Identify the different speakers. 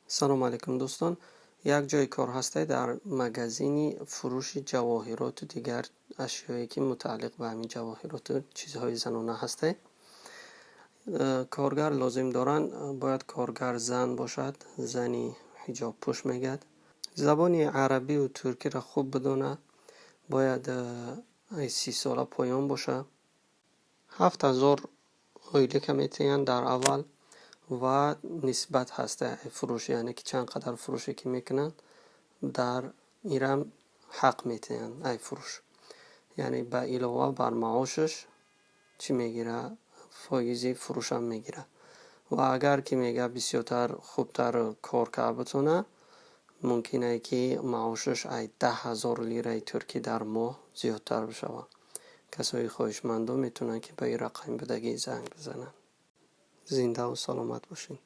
Speaker 1: Салом алейкум, дӯстон! Як ҷойи кор ҳастай дар магазини фурӯши ҷавоҳироту дигар ашёе, ки мутааллиқ ба ҳамин ҷавоҳироту чизҳои занона ҳастай. Коргар лозим доранд. Бояд коргар зан бошад, зани ҳиҷобпӯш мегӯяд, забони арабию туркиро хуб бидонад, бояд 30 сола поён бошад. 7000 ойлика метиҳанд дар аввал ва нисбат ҳаста фурӯш, яъне ки чанд қадар фурӯше ки мекунанд, дар ирам ҳақ метиҳанд ай фурӯш, яъне ба илова бар маошаш чӣ мегирад? Фоизи фурӯшам мегирад. Ва агар ки, мегӯяд, бисёртар, хубтар кор карда битонад, мумкин ае ки маошаш ай 10 000 лираи туркӣ дар моҳ зиёдтар бишавад. Касои хоҳишмандо метавонанд, ки ба ин рақами будагӣ занг бизананд. Зиндаву саломат бошед.